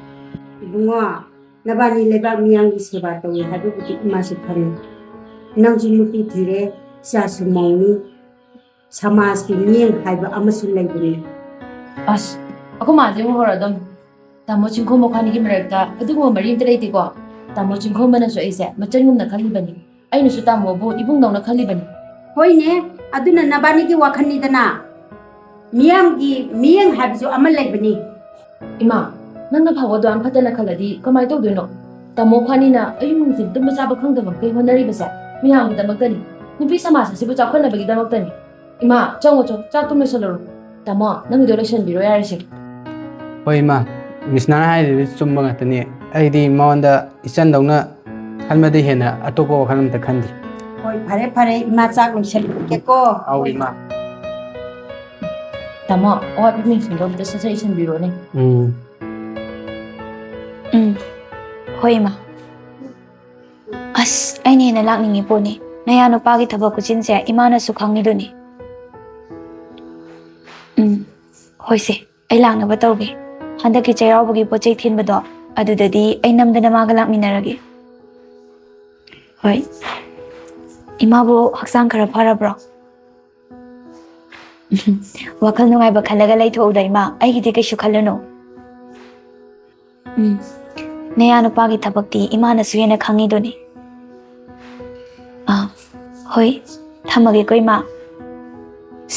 ꯏꯕꯨꯡꯉꯣ, ꯅꯕꯥꯅꯤ ꯂꯩꯕꯥꯛ ꯃꯤꯌꯥꯝꯒꯤ ꯁꯦꯕꯥ ꯇꯧꯏ ꯍꯥꯏꯕꯕꯨꯗꯤ ꯏꯃꯥꯁꯨ ꯈꯪꯏ꯫ ꯅꯪꯁꯨ ꯅꯨꯄꯤ ꯊꯤꯔꯦ, ꯏꯆꯥꯁꯨ ꯃꯧꯅꯤ꯫ ꯁꯃꯥꯖꯀꯤ ꯃꯤꯠꯌꯦꯡ ꯍꯥꯏꯕ ꯑꯃꯁꯨ ꯂꯩꯕꯅꯤ꯫ ꯑꯁ, ꯑꯩꯈꯣꯏ ꯃꯥꯁꯦ ꯑꯃꯨꯛ ꯍꯧꯔꯛꯑꯗꯝꯅꯤ꯫ ꯇꯥꯃꯣ ꯆꯤꯡꯈꯣꯝꯕ ꯈ꯭ꯋꯥꯅꯤꯒꯤ ꯃꯔꯛꯇ ꯑꯗꯨꯒꯨꯝꯕ ꯃꯔꯤ ꯑꯝꯇ ꯂꯩꯇꯦꯀꯣ꯫ ꯇꯥꯃꯣ ꯆꯤꯡꯈꯣꯝꯕꯅꯁꯨ ꯑꯩꯁꯦ ꯃꯆꯟꯒꯨꯝꯅ ꯈꯜꯂꯤꯕꯅꯤ꯫ ꯑꯩꯅꯁꯨ ꯇꯥꯃꯣꯕꯨ ꯏꯕꯨꯡꯗꯧꯅ ꯈꯜꯂꯤꯕꯅꯤ꯫ ꯍꯣꯏꯅꯦ, ꯑꯗꯨꯅ ꯅꯕꯥꯅꯤꯒꯤ ꯋꯥꯈꯜꯅꯤꯗꯅ꯫ ꯃꯤꯌꯥꯝꯒꯤ ꯃꯤꯠꯌꯦꯡ ꯍꯥꯏꯕꯁꯨ ꯑꯃ ꯂꯩꯕꯅꯤ꯫ ꯏꯃꯥ, ꯅꯪꯅ ꯐꯥꯎꯕ ꯑꯗꯨꯌꯥꯝ ꯐꯠꯇꯅ ꯈꯜꯂꯗꯤ ꯀꯃꯥꯏ ꯇꯧꯗꯣꯏꯅꯣ? ꯇꯥꯃꯣ ꯈ꯭ꯋꯥꯅꯤꯅ ꯑꯌꯨꯛ ꯅꯨꯡꯊꯤꯜ ꯇꯨꯝꯕ ꯆꯥꯕ ꯈꯪꯗꯕ ꯃꯈꯩ ꯍꯣꯠꯅꯔꯤꯕꯁꯦ ꯃꯤꯌꯥꯝꯒꯤꯗꯃꯛꯇꯅꯤ꯫ ꯅꯨꯄꯤ ꯁꯃꯥꯖ ꯑꯁꯤꯕꯨ ꯆꯥꯎꯈꯠꯅꯕꯒꯤꯗꯃꯛꯇꯅꯤ꯫ ꯏꯃꯥ, ꯆꯪꯉꯣ ꯆꯣ, ꯆꯥꯛꯇꯨ ꯂꯣꯏꯁꯜꯂꯨꯔꯣ꯫ ꯇꯥꯃꯣ, ꯅꯪꯒꯤꯗꯣ ꯂꯣꯏꯁꯟꯕꯤꯔꯣ ꯌꯥꯔꯦꯁꯦ꯫ ꯍꯣꯏ ꯏꯃꯥ, ꯃꯤꯁꯅꯥꯅ ꯍꯥꯏꯔꯤꯗꯨ ꯆꯨꯝꯕ ꯉꯥꯛꯇꯅꯤ꯫ ꯑꯩꯗꯤ ꯃꯉꯣꯟꯗ ꯏꯆꯟꯗꯧꯅ ꯈꯟꯕꯗꯩ ꯍꯦꯟꯅ ꯑꯇꯣꯞꯄ ꯋꯥꯈꯜ ꯑꯝꯇ ꯈꯟꯗꯦ꯫ ꯍꯣꯏ, ꯐꯔꯦ ꯐꯔꯦ, ꯏꯃꯥ ꯆꯥꯛ ꯂꯣꯏꯁꯜꯂꯨꯔꯒꯦꯀꯣ꯫ ꯑꯧ ꯏꯃꯥ꯫ ꯇꯥꯃꯣ, ꯑꯋꯥꯠꯄ ꯃꯤꯁꯤꯡꯗꯣ ꯑꯝꯇ ꯁꯠ ꯁꯠ ꯏꯁꯤꯟꯕꯤꯔꯣꯅꯦ꯫ ꯎꯝ꯫ ꯎꯝ꯫ ꯍꯣꯏ ꯏꯃꯥ꯫ ꯑꯁ, ꯑꯩꯅ ꯍꯦꯟꯅ ꯂꯥꯛꯅꯤꯡꯉꯤ ꯄꯣꯠꯅꯤ꯫ ꯅꯌꯥ ꯅꯨꯄꯥꯒꯤ ꯊꯕꯛ ꯈꯨꯆꯤꯟꯁꯦ ꯏꯃꯥꯅꯁꯨ ꯈꯪꯉꯤꯗꯨꯅꯤ꯫ ꯎꯝ, ꯍꯣꯏꯁꯦ, ꯑꯩ ꯂꯥꯛꯅꯕ ꯇꯧꯒꯦ꯫ ꯍꯟꯗꯛꯀꯤ ꯆꯩꯔꯥꯎꯕꯒꯤ ꯄꯣꯠ ꯆꯩ ꯊꯤꯟꯕꯗꯣ, ꯑꯗꯨꯗꯗꯤ ꯑꯩ ꯅꯝꯗꯅ ꯃꯥꯒ ꯂꯥꯛꯃꯤꯟꯅꯔꯒꯦ꯫ ꯍꯣꯏ꯫ ꯏꯃꯥꯕꯨ ꯍꯛꯆꯥꯡ ꯈꯔ ꯐꯔꯕ꯭ꯔꯣ? ꯋꯥꯈꯜ ꯅꯨꯡꯉꯥꯏꯕ ꯈꯜꯂꯒ ꯂꯩꯊꯣꯛꯎꯗ ꯏꯃꯥ, ꯑꯩꯒꯤꯗꯤ ꯀꯩꯁꯨ ꯈꯜꯂꯨꯅꯨ꯫ ꯎꯝ, ꯅꯌꯥ ꯅꯨꯄꯥꯒꯤ ꯊꯕꯛꯇꯤ ꯏꯃꯥꯅꯁꯨ ꯍꯦꯟꯅ ꯈꯪꯉꯤꯗꯨꯅꯤ꯫ ꯑꯥ, ꯍꯣꯏ, ꯊꯝꯃꯒꯦꯀꯣ ꯏꯃꯥ꯫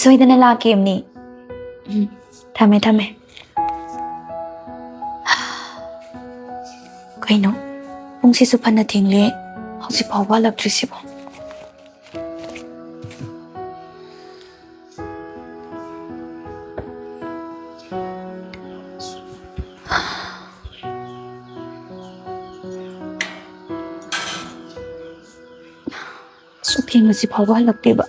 ꯁꯣꯏꯗꯅ ꯂꯥꯛꯀꯦ ꯑꯝꯅꯤ꯫ ꯎꯝ, ꯊꯝꯃꯦ, ꯊꯝꯃꯦ꯫ ꯀꯩꯅꯣ, ꯄꯨꯡꯁꯤꯁꯨ ꯐꯅ ꯊꯦꯡꯂꯦ, ꯍꯧꯖꯤꯛ ꯐꯥꯎꯕ ꯍꯜꯂꯛꯇ꯭ꯔꯤꯁꯤꯕꯣ? ꯑꯁꯨꯛ ꯊꯦꯡꯅ ꯁꯤ ꯐꯥꯎꯕ ꯍꯜꯂꯛꯇꯦꯕ꯫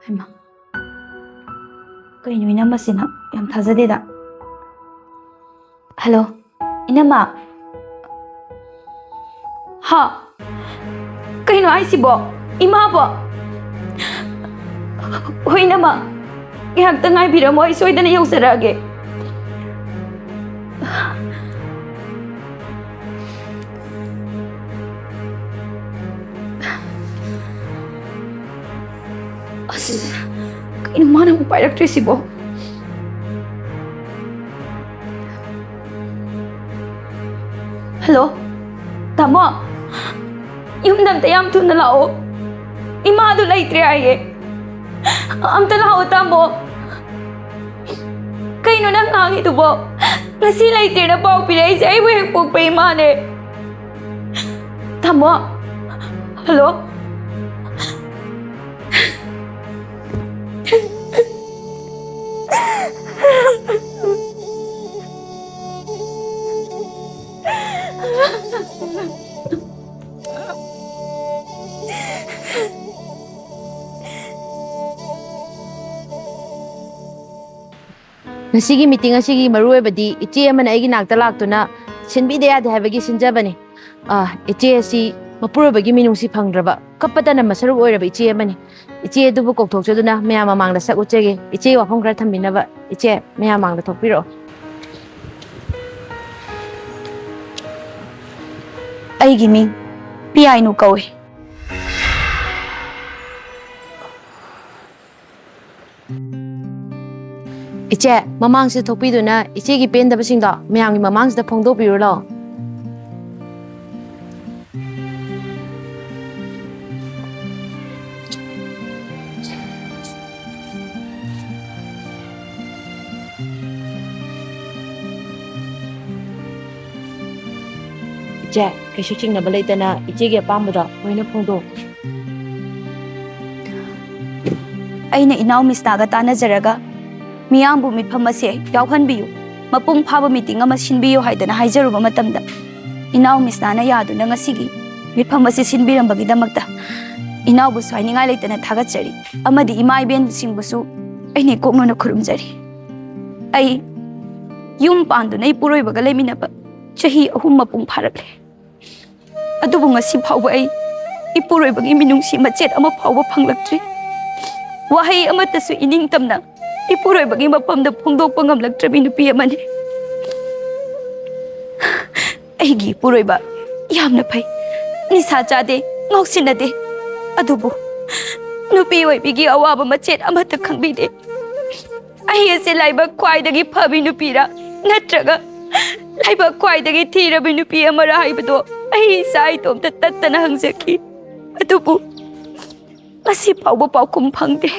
ꯍꯩꯃꯥ, ꯀꯩꯅꯣ ꯏꯅꯝꯃꯁꯤꯅ ꯌꯥꯝ ꯊꯥꯖꯗꯦꯗ꯫ ꯍꯜꯂꯣ, ꯏꯅꯝꯃ꯫ ꯍꯥ? ꯀꯩꯅꯣ ꯍꯥꯏꯁꯤꯕꯣ? ꯏꯃꯥꯕꯣ? ꯍꯣꯏ, ꯏꯅꯝꯃ꯫ ꯉꯥꯏꯍꯥꯛꯇ ꯉꯥꯏꯕꯤꯔꯝꯃꯣ, ꯑꯩ ꯁꯣꯏꯗꯅ ꯌꯧꯖꯔꯛꯑꯒꯦ꯫ ꯑꯁ, ꯀꯩꯅꯣ ꯃꯥꯅ ꯑꯃꯨꯛ ꯄꯥꯏꯔꯛꯇ꯭ꯔꯤꯁꯤꯕꯣ? ꯍꯜꯂꯣ, ꯇꯥꯃꯣ꯫ ꯌꯨꯝꯗ ꯑꯝꯇ ꯌꯥꯝ ꯊꯨꯅ ꯂꯥꯛꯑꯣ꯫ ꯏꯃꯥꯗꯨ ꯂꯩꯇ꯭ꯔꯦ ꯍꯥꯏꯌꯦ꯫ ꯑꯝꯇ ꯂꯥꯛꯑꯣ, ꯇꯥꯃꯣ꯫ ꯀꯩꯅꯣ ꯅꯪ ꯉꯥꯡꯉꯤꯗꯨꯕꯣ? ꯉꯁꯤ ꯂꯩꯇ꯭ꯔꯦꯅ ꯄꯥꯎ ꯄꯤꯔꯛꯏꯁꯦ ꯑꯩꯕꯨ ꯍꯦꯛ ꯄꯣꯛꯄ ꯏꯃꯥꯅꯦ꯫ ꯇꯥꯃꯣ꯫ ꯍꯜꯂꯣ꯫ ꯉꯁꯤꯒꯤ ꯃꯤꯇꯤꯡ ꯑꯁꯤꯒꯤ ꯃꯔꯨꯑꯣꯏꯕꯗꯤ ꯏꯆꯦ ꯑꯃꯅ ꯑꯩꯒꯤ ꯅꯥꯛꯇ ꯂꯥꯛꯇꯨꯅ ꯁꯤꯟꯕꯤꯗ ꯌꯥꯗꯦ ꯍꯥꯏꯕꯒꯤ ꯁꯤꯟꯖꯕꯅꯤ꯫ ꯑꯥ, ꯏꯆꯦ ꯑꯁꯤ ꯃꯄꯨꯔꯣꯏꯕꯒꯤ ꯃꯤꯅꯨꯡꯁꯤ ꯐꯪꯗ꯭ꯔꯕ, ꯀꯞꯄꯇꯅ ꯃꯁꯔꯨꯛ ꯑꯣꯏꯔꯕ ꯏꯆꯦ ꯑꯃꯅꯤ꯫ ꯏꯆꯦ ꯑꯗꯨꯕꯨ ꯀꯧꯊꯣꯛꯆꯗꯨꯅ ꯃꯌꯥꯝ ꯃꯃꯥꯡꯗ ꯁꯛ ꯎꯠꯆꯒꯦ꯫ ꯏꯆꯦ ꯋꯥꯐꯝ ꯈꯔ ꯊꯝꯕꯤꯅꯕ ꯏꯆꯦ ꯃꯌꯥꯝ ꯃꯥꯡꯗ ꯊꯣꯛꯄꯤꯔꯛꯑꯣ꯫ ꯑꯩꯒꯤ ꯃꯤꯡ ꯄꯤꯌꯥꯏꯅꯨ ꯀꯧꯏ꯫ ꯏꯆꯦ, ꯃꯃꯥꯡꯁꯤꯗ ꯊꯣꯛꯄꯤꯗꯨꯅ ꯏꯆꯦꯒꯤ ꯄꯦꯟꯗꯕꯁꯤꯡꯗꯣ ꯃꯌꯥꯝꯒꯤ ꯃꯃꯥꯡꯁꯤꯗ ꯐꯣꯡꯗꯣꯛꯄꯤꯔꯨ ꯂꯥꯛꯑꯣ꯫ ꯏꯆꯦ, ꯀꯩꯁꯨ ꯆꯤꯡꯅꯕ ꯂꯩꯇꯅ ꯏꯆꯦꯒꯤ ꯑꯄꯥꯝꯕꯗꯣ ꯂꯣꯏꯅ ꯐꯣꯡꯗꯣꯛꯎ꯫ ꯑꯩꯅ ꯏꯅꯥꯎ ꯃꯤꯁꯅꯥꯒ ꯇꯥꯟꯅꯖꯔꯒ ꯃꯤꯌꯥꯝꯕꯨ ꯃꯤꯐꯝ ꯑꯁꯦ ꯌꯥꯎꯍꯟꯕꯤꯌꯨ, ꯃꯄꯨꯡ ꯐꯥꯕ ꯃꯤꯇꯤꯡ ꯑꯃ ꯁꯤꯟꯕꯤꯌꯨ ꯍꯥꯏꯗꯅ ꯍꯥꯏꯖꯔꯨꯕ ꯃꯇꯝꯗ, ꯏꯅꯥꯎ ꯃꯤꯁꯅꯥꯅ ꯌꯥꯗꯨꯅ ꯉꯁꯤꯒꯤ ꯃꯤꯐꯝ ꯑꯁꯤ ꯁꯤꯟꯕꯤꯔꯝꯕꯒꯤꯗꯃꯛꯇ ꯏꯅꯥꯎꯕꯨꯁꯨ ꯍꯥꯏꯅꯤꯡꯉꯥꯏ ꯂꯩꯇꯅ ꯊꯥꯒꯠꯆꯔꯤ, ꯑꯃꯗꯤ ꯏꯃꯥ ꯏꯕꯦꯟꯁꯤꯡꯕꯨꯁꯨ ꯑꯩꯅ ꯏꯀꯣꯛꯅꯅ ꯈꯨꯔꯨꯝꯖꯔꯤ꯫ ꯑꯩ ꯌꯨꯝ ꯄꯥꯟꯗꯨꯅ ꯏꯄꯨꯔꯣꯏꯕꯒ ꯂꯩꯃꯤꯟꯅꯕ ꯆꯍꯤ ꯑꯍꯨꯝ ꯃꯄꯨꯡ ꯐꯥꯔꯛꯂꯦ꯫ ꯑꯗꯨꯕꯨ ꯉꯁꯤ ꯐꯥꯎꯕ ꯑꯩ ꯏꯄꯨꯔꯣꯏꯕꯒꯤ ꯃꯤꯅꯨꯡꯁꯤ ꯃꯆꯦꯠ ꯑꯃ ꯐꯥꯎꯕ ꯐꯪꯂꯛꯇ꯭ꯔꯤ꯫ ꯋꯥꯍꯩ ꯑꯃꯠꯇꯁꯨ ꯏꯅꯤꯡꯇꯝꯅ ꯏꯄꯨꯔꯣꯏꯕꯒꯤ ꯃꯐꯝꯗ ꯐꯣꯡꯗꯣꯛꯄ ꯉꯝꯂꯛꯇ꯭ꯔꯕꯤ ꯅꯨꯄꯤ ꯑꯃꯅꯤ꯫ ꯑꯩꯒꯤ ꯏꯄꯨꯔꯣꯏꯕ ꯌꯥꯝꯅ ꯐꯩ, ꯅꯤꯁꯥ ꯆꯥꯗꯦ, ꯉꯥꯎꯁꯤꯟꯅꯗꯦ꯫ ꯑꯗꯨꯕꯨ ꯅꯨꯄꯤ ꯑꯣꯏꯕꯤꯒꯤ ꯑꯋꯥꯕ ꯃꯆꯦꯠ ꯑꯃꯠꯇ ꯈꯪꯕꯤꯗꯦ꯫ ꯑꯩ ꯑꯁꯤ ꯂꯥꯏꯕꯛ ꯈ꯭ꯋꯥꯏꯗꯒꯤ ꯐꯕꯤ ꯅꯨꯄꯤꯔꯥ, ꯅꯠꯇ꯭ꯔꯒ ꯂꯥꯏꯕꯛ ꯈ꯭ꯋꯥꯏꯗꯒꯤ ꯊꯤꯔꯕꯤ ꯅꯨꯄꯤ ꯑꯃꯔꯥ ꯍꯥꯏꯕꯗꯣ ꯑꯩ ꯏꯁꯥ ꯏꯇꯣꯝꯇ ꯇꯠꯇꯅ ꯍꯪꯖꯈꯤ꯫ ꯑꯗꯨꯕꯨ ꯉꯁꯤ ꯐꯥꯎꯕ ꯄꯥꯎꯈꯨꯝ ꯐꯪꯗꯦ꯫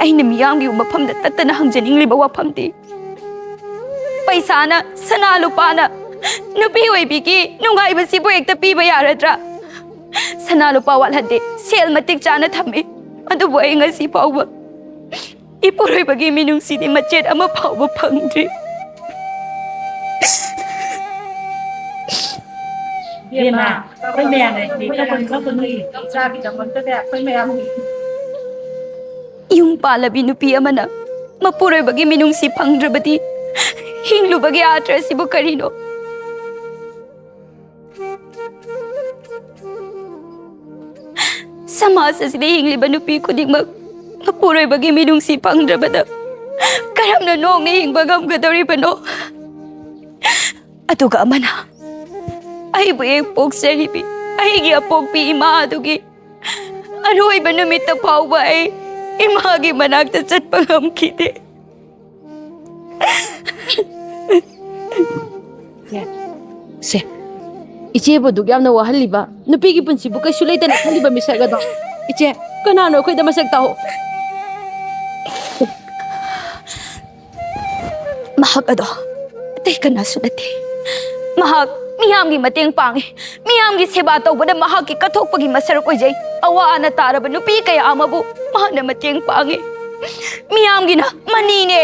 ꯑꯩꯅ ꯃꯤꯌꯥꯝꯒꯤ ꯃꯐꯝꯗ ꯇꯠꯇꯅ ꯍꯪꯖꯅꯤꯡꯂꯤꯕ ꯋꯥꯐꯝꯗꯤ, ꯄꯩꯁꯥꯅ, ꯁꯅꯥ ꯂꯨꯄꯥꯅ ꯅꯨꯄꯤ ꯑꯣꯏꯕꯤꯒꯤ ꯅꯨꯡꯉꯥꯏꯕꯁꯤꯕꯨ ꯍꯦꯛꯇ ꯄꯤꯕ ꯌꯥꯔꯗ꯭ꯔꯥ? ꯁꯅꯥ ꯂꯨꯄꯥ ꯋꯥꯠꯍꯟꯗꯦ, ꯁꯦꯜ ꯃꯇꯤꯛ ꯆꯥꯅ ꯊꯝꯃꯤ꯫ ꯑꯗꯨꯕꯨ ꯑꯩ ꯉꯁꯤ ꯐꯥꯎꯕ ꯏꯄꯨꯔꯣꯏꯕꯒꯤ ꯃꯤꯅꯨꯡꯁꯤꯗꯤ ꯃꯆꯦꯠ ꯑꯃ ꯐꯥꯎꯕ ꯐꯪꯗ꯭ꯔꯤ꯫ ꯏꯕꯦꯝꯃ, ꯑꯩꯈꯣꯏ ꯃꯌꯥꯝꯅ ꯍꯦꯛ ꯀꯞꯄꯅꯨ, ꯀꯞꯄꯅꯨ, ꯏꯆꯥꯒꯤꯗꯃꯛꯇꯅꯦ ꯑꯩꯈꯣꯏ ꯃꯌꯥꯝ꯫ ꯌꯨꯝ ꯄꯥꯜꯂꯕꯤ ꯅꯨꯄꯤ ꯑꯃꯅ ꯃꯄꯨꯔꯣꯏꯕꯒꯤ ꯃꯤꯅꯨꯡꯁꯤ ꯐꯪꯗ꯭ꯔꯕꯗꯤ ꯍꯤꯡꯂꯨꯕꯒꯤ ꯑꯥꯔꯊ ꯑꯁꯤꯕꯨ ꯀꯔꯤꯅꯣ? ꯁꯃꯥꯖ ꯑꯁꯤꯗ ꯍꯤꯡꯂꯤꯕ ꯅꯨꯄꯤ ꯈꯨꯗꯤꯡꯃꯛ ꯃꯄꯨꯔꯣꯏꯕꯒꯤ ꯃꯤꯅꯨꯡꯁꯤ ꯐꯪꯗ꯭ꯔꯕꯗ ꯀꯔꯝꯅ ꯅꯣꯛꯅ ꯍꯤꯡꯕ ꯉꯝꯒꯗꯧꯔꯤꯕꯅꯣ? ꯑꯗꯨꯒ ꯑꯃꯅ ꯑꯩꯕꯨ ꯍꯦꯛ ꯄꯣꯛꯆꯔꯤꯕꯤ ꯑꯩꯒꯤ ꯑꯄꯣꯛꯄꯤ ꯏꯃꯥ ꯑꯗꯨꯒꯤ ꯑꯔꯣꯏꯕ ꯅꯨꯃꯤꯠꯇ ꯐꯥꯎꯕ ꯑꯩ ꯏꯃꯥꯒꯤ ꯃꯅꯥꯛꯇ ꯆꯠꯄ ꯉꯝꯈꯤꯗꯦ꯫ ꯁꯦ, ꯏꯆꯦꯕꯨ ꯑꯗꯨꯛ ꯌꯥꯝꯅ ꯋꯥꯍꯜꯂꯤꯕ, ꯅꯨꯄꯤꯒꯤ ꯄꯨꯟꯁꯤꯕꯨ ꯀꯩꯁꯨ ꯂꯩꯇꯅ ꯈꯜꯂꯤꯕ ꯃꯤꯁꯛ ꯑꯗꯣ, ꯏꯆꯦ, ꯀꯅꯥꯅꯣ? ꯑꯩꯈꯣꯏꯗ ꯃꯁꯛ ꯇꯥꯛꯑꯣ꯫ ꯃꯍꯥꯛ ꯑꯗꯣ ꯑꯇꯩ ꯀꯅꯥꯁꯨ ꯅꯠꯇꯦ꯫ ꯃꯍꯥꯛ ꯃꯤꯌꯥꯝꯒꯤ ꯃꯇꯦꯡ ꯄꯥꯡꯉꯤ꯫ ꯃꯤꯌꯥꯝꯒꯤ ꯁꯦꯕꯥ ꯇꯧꯕꯗ ꯃꯍꯥꯛꯀꯤ ꯀꯠꯊꯣꯛꯄꯒꯤ ꯃꯁꯔꯨꯛ ꯑꯣꯏꯖꯩ꯫ ꯑꯋꯥ ꯑꯅꯥ ꯇꯥꯔꯕ ꯅꯨꯄꯤ ꯀꯌꯥ ꯑꯃꯕꯨ ꯃꯍꯥꯛꯅ ꯃꯇꯦꯡ ꯄꯥꯡꯉꯤ꯫ ꯃꯤꯌꯥꯝꯒꯤꯅ ꯃꯅꯤꯅꯦ,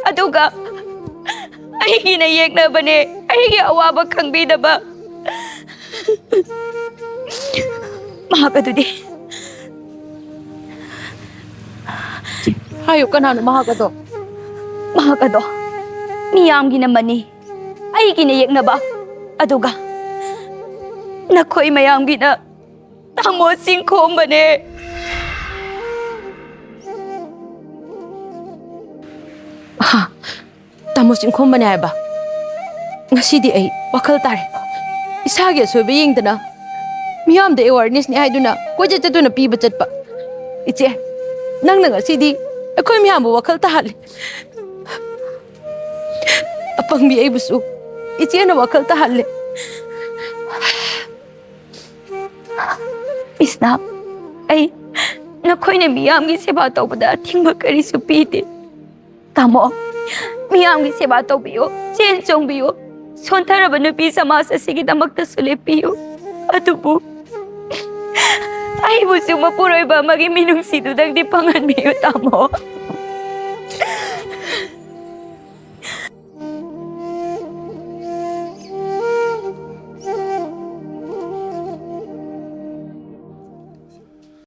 ꯑꯗꯨꯒ ꯑꯩꯒꯤꯅ ꯌꯦꯛꯅꯕꯅꯦ꯫ ꯑꯩꯒꯤ ꯑꯋꯥꯕ ꯈꯪꯕꯤꯗꯕ ꯃꯍꯥꯛ ꯑꯗꯨꯗꯤ꯫ ꯍꯥꯏꯌꯨ, ꯀꯅꯥꯅꯣ ꯃꯍꯥꯛ ꯑꯗꯣ? ꯃꯍꯥꯛ ꯑꯗꯣ ꯃꯤꯌꯥꯝꯒꯤꯅ ꯃꯅꯤ, ꯑꯩꯒꯤꯅ ꯌꯦꯛꯅꯕ, ꯑꯗꯨꯒ ꯅꯈꯣꯏ ꯃꯌꯥꯝꯒꯤꯅ ꯇꯥꯃꯣ ꯆꯤꯡꯈꯣꯝꯕꯅꯦ꯫ ꯍꯥ? ꯇꯥꯃꯣ ꯆꯤꯡꯈꯣꯝꯕꯅꯦ ꯍꯥꯏꯕ? ꯉꯁꯤꯗꯤ ꯑꯩ ꯋꯥꯈꯜ ꯇꯥꯔꯦ꯫ ꯏꯁꯥꯒꯤ ꯑꯁꯣꯏꯕ ꯌꯦꯡꯗꯅ ꯃꯤꯌꯥꯝꯗ awarenessꯅꯤ ꯍꯥꯏꯗꯨꯅ ꯀꯣꯏꯆꯠ ꯆꯠꯇꯨꯅ ꯄꯤꯕ ꯆꯠꯄ꯫ ꯏꯆꯦ, ꯅꯪꯅ ꯉꯁꯤꯗꯤ ꯑꯩꯈꯣꯏ ꯃꯌꯥꯝꯕꯨ ꯋꯥꯈꯜ ꯇꯥꯍꯜꯂꯦ꯫ ꯑꯄꯪꯕꯤ ꯑꯩꯕꯨꯁꯨ ꯏꯆꯦꯅ ꯋꯥꯈꯜ ꯇꯥꯍꯜꯂꯦ꯫ ꯏꯁꯅꯥ, ꯑꯩ ꯅꯈꯣꯏꯅ ꯃꯤꯌꯥꯝꯒꯤ ꯁꯦꯕꯥ ꯇꯧꯕꯗ ꯑꯊꯤꯡꯕ ꯀꯔꯤꯁꯨ ꯄꯤꯗꯦ꯫ ꯇꯥꯃꯣ, ꯃꯤꯌꯥꯝꯒꯤ ꯁꯦꯕꯥ ꯇꯧꯕꯤꯌꯨ, ꯆꯦꯟ ꯆꯣꯡꯕꯤꯌꯨ, ꯁꯣꯟꯊꯔꯕ ꯅꯨꯄꯤ ꯁꯃꯥꯖ ꯑꯁꯤꯒꯤꯗꯃꯛꯇꯁꯨ ꯂꯦꯞꯄꯤꯌꯨ꯫ ꯑꯗꯨꯕꯨ ꯑꯩꯕꯨꯁꯨ ꯃꯄꯨꯔꯣꯏꯕ ꯑꯃꯒꯤ ꯃꯤꯅꯨꯡꯁꯤꯗꯨꯗꯪꯗꯤ ꯐꯪꯍꯟꯕꯤꯌꯨ, ꯇꯥꯃꯣ꯫